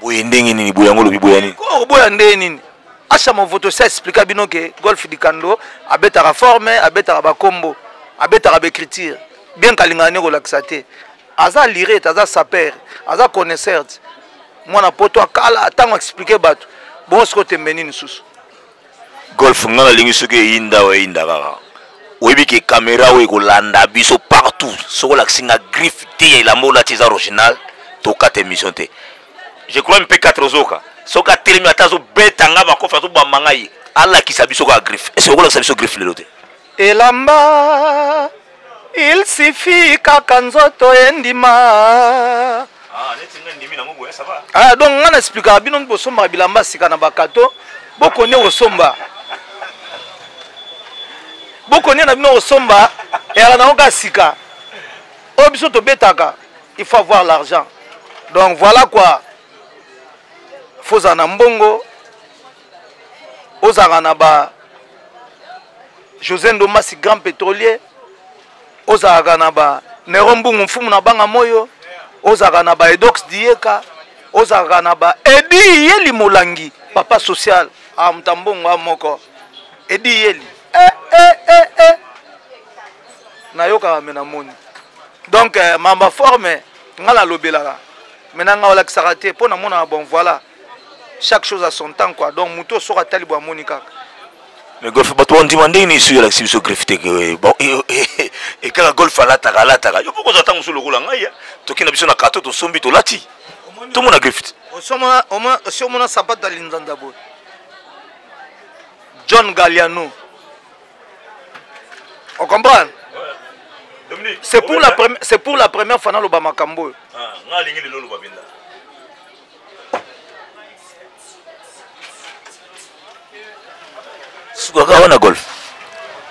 Boye ndenge nini? Boye yango olobi boya nini? Oboya ndenge nini? Asha Movoto sa explika bino ke Golf Dikando abetaka forme, abetaka bakombo, abetaka baécriture, bien kalingaka nde kolakisa te. Aza lire te, aza saper, aza connaisseur te, mwana poto akala. Ntango explike bato bongo, sikoyo tembe nini susu? Golf, nga nalingi soki eyinda oyo eyinda kaka. Oyebi ke kamera oyo ekolanda biso partout. Soki olakisi nga griffe te ya elamba olati eza original, tokata émission te. Je crois mpe 4 ozoka soki atelemi, ata azobeta nga makofi, azobamba ngai, alakisa biso kaka griffe. Ese okolakisa biso griffe lelo te? Elamba, il suffit kaka nzoto endima. Ah, donc nga na explikaka bino, bosombaka bilamba sika na bakato, bokonie kosomba, bokonie na bino kosomba, eyaka nango kaka sika. Oyo biso tobetaka, il faut avoir l'argent. Donc voilà quoi, fozala na mbongo, ozalaka na ba José Ndomasi, grand pétrolier, ozalaka na ba Nero Mbungu, mfumu na banga moyo, ozalaka na ba Edox Dieka, ozalaka na ba Edi Yeli Molangi, papa social. Ah, moto mbongo a moko Edi Yeli, eh, eh, eh, eh. Nayokaka me namoni. Donc eh, mamba forme nga nalobelaka me na nga olakisaka te mpo namonaka. Bon, voilà, chaque chose à son temps quoi. Donc moto soki atali boye, amoni kaka. Mais Golf, bato bandima ndenge nini soki olakisi biso griffe te? Bon, ekaka Golf alataka, alataka yo mpo kozwa ntango mosusu lokola ngai toki na biso na kato, tosombi, tolati, tomona griffe te. Osi omona sapato ya linzanza boye, John Galliano, on comprend? C'est pour la première, c'est pour la première fois naloba makambo oyo. Nga alingi lelo oloba mpenza. Sukaka wana, Golf.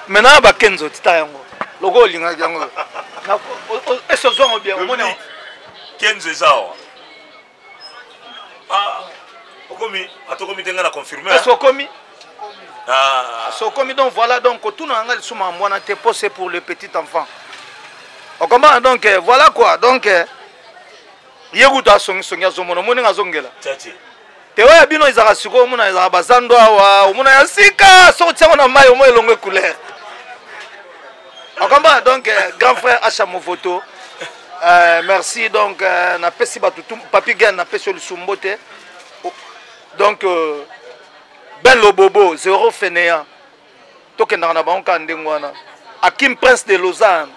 Maintenant bakenzo tita yango loko olingaki yango, ese ozwango bien, omoni? Kenzo eza awa. Okomi atokomi te, nga na confirme. Ese okomi, sokomi. Donc voilà, donc kotuna yanga lisusu makambo wana te, po c'est pour le petit enfant, okomana. Donc voilà quoi. Donc ye kutu asongisongi, azomona, omoni nga azongela te. Oyo ya bino ezalaka sikoyo, omona ezalaka bazando awa, omona ya sika, soki otiango na mai, omoi elongo couleur, okomba. Donc grand frère Acha Movoto, merci. Donc napesi bato, Papi Gen, napesi yo lisusu mbote. Donc Ben Lobobo, zéro fainéant, tokendaka na bango kaka ndenge wana. Akim Prince de Lausanne,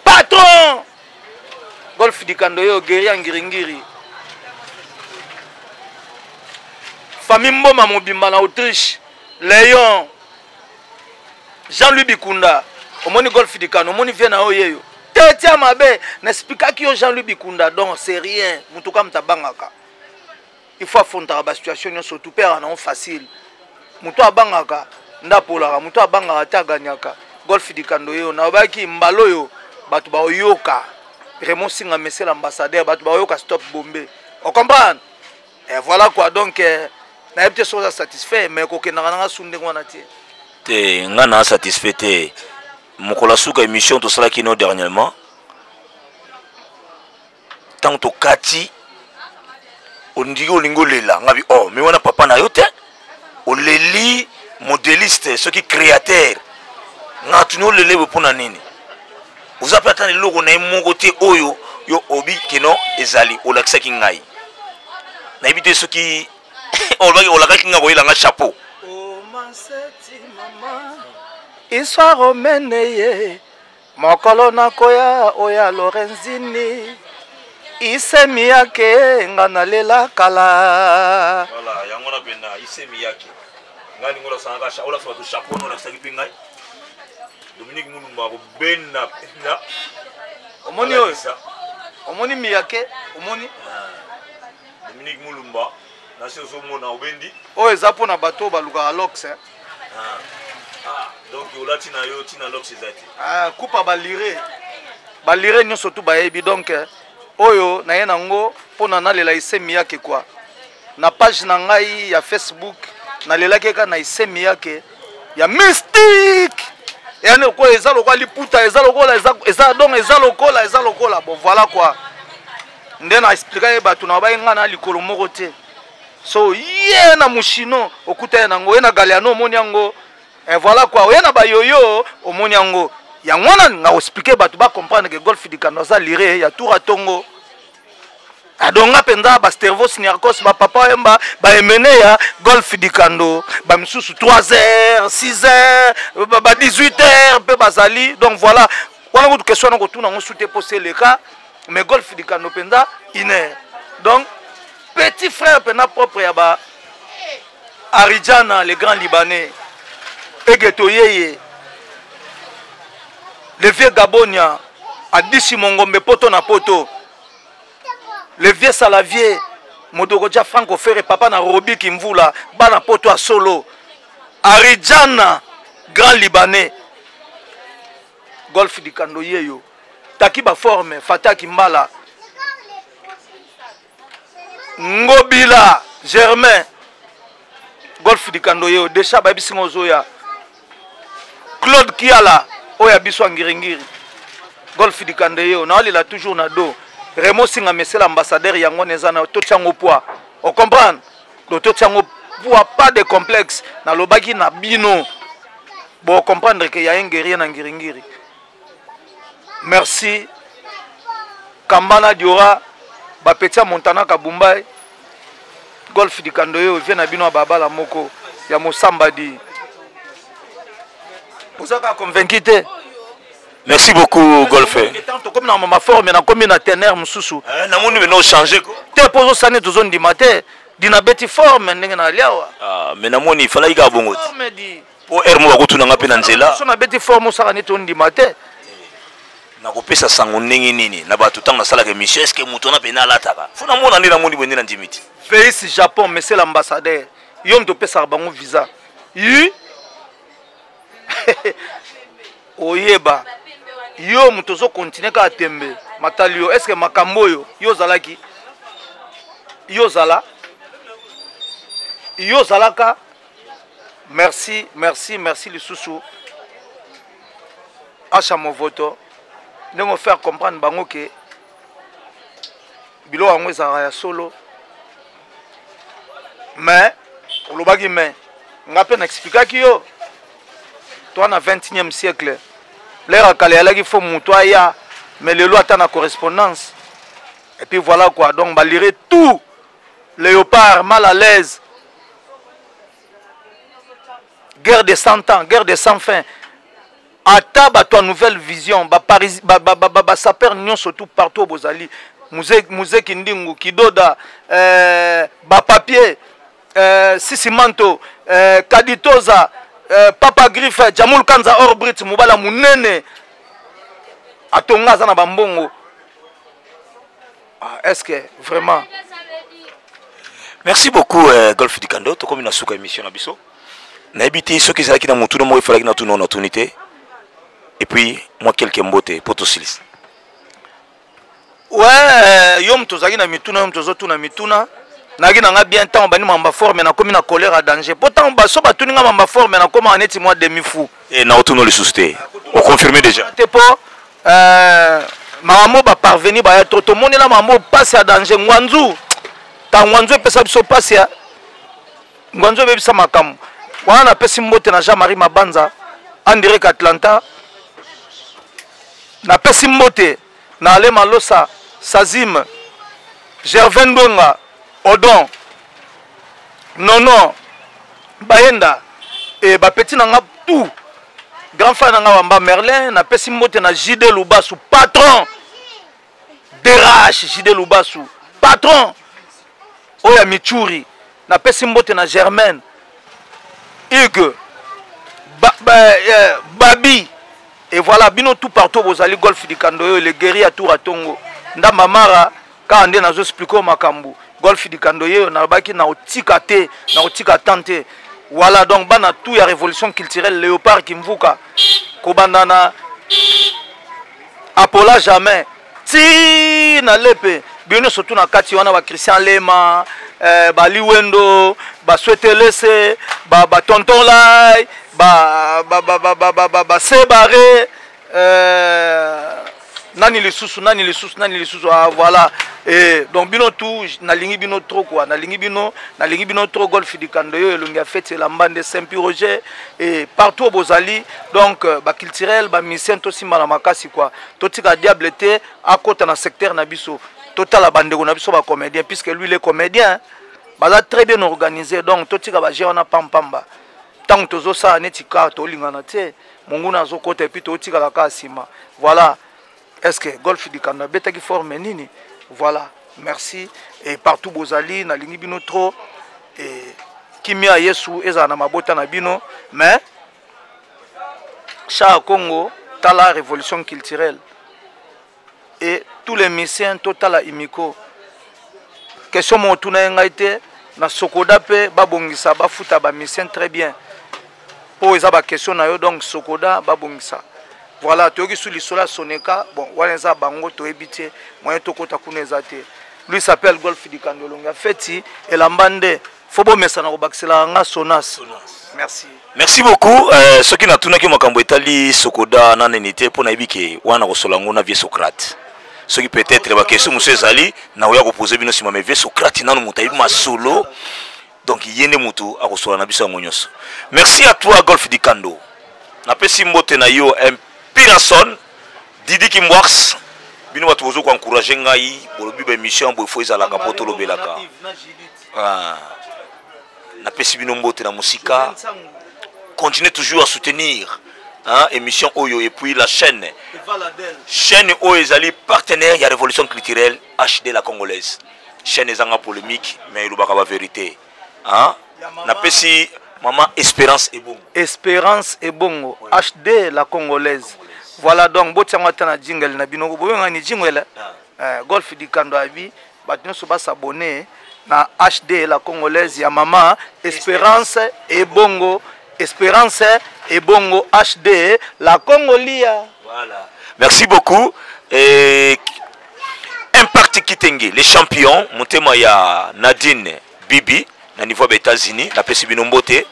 patron Golf Dikando, yo geri ya ngiringiri, famille Mboma mobimba na Autriche, Léon Jean-Louis Bikunda, omoni Golf Dikando, omoni vie na yo yeyo te, tia mabe naexplikaki yo Jean-Louis Bikunda. Donc c'est rien, motu ka moto abangaka, il faut afrontaka basituation nyonso, tu mpe aka nango facile. Moto abangaka nde apolaka, moto abangaka te aganyaka. Golf Dikando yo nalobaki mbala oyo, bato baoyoka Raymond Singa, monsieur l'ambassadeur, bato baoyoka stop bombe, ocomprendre? Et voilà quoi. Donc nayebi te soki oza satisfait, mais kokendaka nanga su ndenge wana te. Te, nga na satisfait te. Mokolo ya suka émission tosalaki no dernièrement, ntango tokati. Ondiki olingi olela ngabi oh mais wana papa na yo te oleli modeliste soki créateur nga tuni olele boye mpo na nini oza mpe ata na eloko na ye moko te oyo yo obi keno ezali olakisaki ngai nayebi te soki olobaki olakaki ngai koyela nga chapeau histoire omene ye mokolo nakoya oya lorenzini isemi yake nga nalela kala voilà, yango na penda isemi yake ngai lingo olakisaka olakisa bato chapeau wana olakisaki mpe ngai dominique mulumba akobenda mpenza omoni oyo omoni miyake omoni ah, dominique mulumba nasi ozomona obendi oyo eza mpo na bato oyo balukaka lox eh. ah. Ah, donc olati na yo ntina lox eza te ah, kupa balire balire nyonso tu bayebi donc eh, oyo naye nango mpo na nalela ise miyake kua na page na ngai ya facebook nalelaki kaka na ise miyake ya mystique yani lokola eza lokola liputa eza lokola eza donc eza lokola eza lokola bon voilà quoi nde na explika ye bato na baye ngai na likolo moko te so ye na mushino okuta ye nango ye na galiano omoni yango et voilà quoi oye na bayoyo omoni yango yango wana nga explike bato bacomprendre ke golf dikando aza lire ya tour atongo adonga mpenza bastervos niarcos bapapa oyemba baemene ya golf dikando bamisusu 3 heures 6 heures ba 18 heures mpe bazali donc voilà wana kutu question wana kotuna yango su te mpo seleka mais golf dikando mpenza une heure donc petit frère mpenza propre ya ba arijana le grand libanais egeto yeye le vieux gabonia adisi mongombe poto na poto le vieux salavier modokoja franco ferre papa na robi kimvula bana poto ya solo arijana grand libanais golf dikando yeyo taki baforme fataki mbala ngobila germain golf dikando yeyo deja bayebisi nga ozoya claude kiala oyo ya biso ya ngiringiri golf dikando yeyo naolela toujours na do remo singa mesela ambassadeur yango wana eza na totya yango poids ocomprendre do totya yango poids pas de complexe nalobaki na bino bocomprendre ke ya un guerrier na ngiringiri merci kambana diora bapeti ya montana kabumbai golf dikando yo vie na bino ya babala moko ya mosambadi oza kaka convaincu te merci beaucoup golfe tokomi na maforme nakomi na tener mosusu eh, namoni bino ochange ko te mpo ozosani tozondima te dinabeti forme ndenge na liawa ah, mais namoni falaki kaka bongo te po heure moko bakotuna nga mpe na nzela so nabeti forme osaka neti ondima te nakopesa sango ndenge nini na bato ntango nasalaka émission estce moto wana mpena alataka fo namona nde namoni boye nde nandimi te veis japon monsieur l'ambassadeur yo moto opesaka bango visa yi oyeba yo moto ozokontinue kaka tembe matali yo estce makambo oyo yo ozalaki yo ozala yo ozalaka merci merci merci lisusu asha movoto ndenge ofaire comprendre bango ke biloko yango ezalaka ya solo mais olobaki mais nga mpe na explikaki yo toa na 21e siècle lere ya kala eyalaki fo moto aya mais lelo ata na correspondance et puis voilà quoi donc balire tout léopard mal à l'aise guerre de 100 ans guerre de sans fin ata bato ya nouvelle vision basapeur ba, ba, ba, ba, ba nyonso tout partout bozali muze kindingu kidoda euh, bapapier euh, sisimanto euh, kaditoza euh, papa griffe jamul kanza orbrit mobala monene atonga aza na bambongo ah, est ce que vraiment merci beaucoup euh, golf dikando tokomi na suka émission na biso nayebi te soki ezalaki na motuna moko efalaki na tuna natuni te et puis mwa quelque mbote mpo tosilisa ouais euh, yo moto ozalaki na mituna yo moto ozotuna mituna nayaki na nga bien ntango bandi mamba forme nakomi na colère ya danger mpo ntango baso batuni nga mamba forme nakomaka neti mwa demi fou e naotuna lisusu te oconfirme déjà te mpo euh, makambo baparveni baya to tomonela makambo mpasi ya danger ngwanzu Ta ngwanzo epesa biso mpasi ya ngwanzo ebebisa makambo wana. Napesi mbote na Jean-Marie Mabanza en direct Atlanta. Napesi mbote na Ale Malosa, Sazim, Gervin Ndonga, Odon Nono Bayenda e bapeti na nga tout, grand frère na nga Wamba Merlin. Napesi mbote na JD Lubasu, patron DRH, JD Lubasu, patron oyo ya Michuri. Napesi mbote na Germaine Hugues ba, ba, eh, Babi et voilà, bino tout partout bozali. Golf Dikando oyo, le guerrier ya Tour Atongo Ndamba Mara, kaka nde nazo expliquer makambo. Golf Dikando ye, nalobaki na otika te, na otika tan te. Voilà, donc bana tout ya Révolution culturelle, Léopard Kimvuka, kobanda na Apola jamais ti na lepe, bino nyonso tu na kati wana, bachristien Lema, baliwendo, baswetelese, batonton lai, basebare, nani lisusu, nani lisusu, nani lisusu? Ah, voilà. Et donc bino tout, nalingi bino trop quoi, nalingi bino, nalingi bino trop. Golf Dikando yo, elongi ya fete, elamba nde Saint Pi Roger et partout bozali. Donc baculturel, bamusicien, tosimba na makasi quoi, totika diable te akota na secteur na biso. Totala bandeko na biso bacomédien, puisque lui, les comédiens baza très bien organisé. Donc totika baje wana pampamba. Ntango tozosala neti kaka tolingana te, monguna azokota et puis totikala kaka nsima. Voilà, est ce que Golf Dikando abetaki forme nini? Voilà, merci et partout bozali, nalingi bino trop et kimia ya Yesu ezala na mabota na bino. Mais Chaka Congo, tala Révolution culturelle et tous les musiciens, totala imiko. Question moko tuna ye ngai te na Sokoda mpe babongisa, bafuta bamusicien très bien, mpo eza baquestion na yo. Donc Sokoda babongisa. Voilà, toyoki su lisolo ya Soneka. Bon, wana eza bango, toyebi te, moyen tokota kuna eza te. Lui s'appelle Golf Dikando, elongi ya feti, elamba nde fo bomesana kobakiselaka nga Sonas. Merci. Merci beaucoup. Soki natunaki makambo etali Sokoda na nini te, mpo nayebi ke wana kosola yango na vieux Socrate. Soki peut-être baquestion mosusu ezali, nakoya kopose bino nsima. Mais vieux Socrate nano moto ayebi masolo, donc ye nde moto akosola na biso yango nyonso. Merci à toi, Golf Dikando. Napesi mbote na yo Mpirason Didi Kimbwars. Bino bato bozo koencourage ngai, bolobi baémission boye fo ezalaka mpo tolobelaka. Ah. Napesi bino mbote na mosika. Continuez toujours à soutenir, hein, émission oyo et puis la chaîne, chaîne oyo ezali partenaire ya Révolution culturelle, HD la Congolaise, chaîne ezanga polémique mais elobaka bavérité, hein? Napesi mama Espérance Ebongo. Espérance Ebongo, ouais. HD la Congolaise, voilà. Donc botiango ata na jingle na bino, boyongani jingle, ah. Golf Dikando abi bato nyonso basabone na HD la Congolaise ya mama Espérance Ebongo, Espérance Ebongo, HD la Congolia. Voilà, merci beaucoup. Et Impact Kitenge, les champions, motema ya Nadine Bibi na niveau ya États-Unis, napesi bino mbote.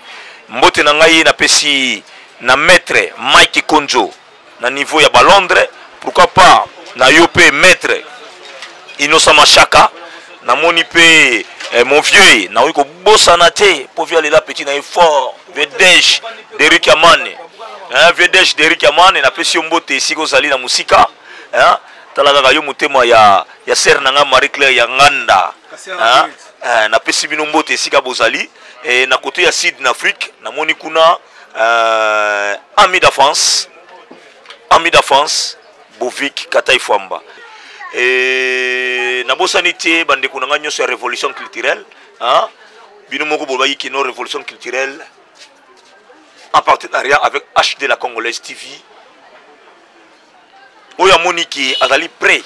Mbote na ngai napesi na maître Mike Konjo na niveau ya balondres. Pourquoi pas na yo mpe maître Innocent Mashaka. Namoni mpe mon vieux, nakoki kobosana te mpo vieux alela petit na ye fort, vieux Dej Derik Amane, hein, vieux Dej Derik Amane, napesi yo mbote esika ozali na mosika, hein. Tala kaka yo, motema ya sere na nga Marie Claire ya Nganda, hein? Napesi bino mbote esika bozali. Na kote ya sud na Afrique, namoni kuna ami d'enfance, ami d'enfance Bovik Katai Fwamba. Nabosani te bandeko na ngai nyonso ya Révolution culturelle, hein? Bino moko bolobaki kino Révolution culturelle en partenariat avec HD la Congolaise TV. Oyo amoni ke azali prêt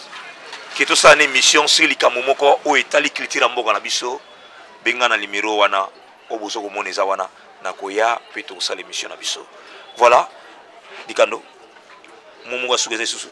ke tosala na émission sur likambo moko oyo etali culture ya mboka na biso, benga na numero wana oyo boza komona eza wana. Nakoya mpe tokosala émission na biso. Voilà, Dikando, mo moko asuka eza lisusu.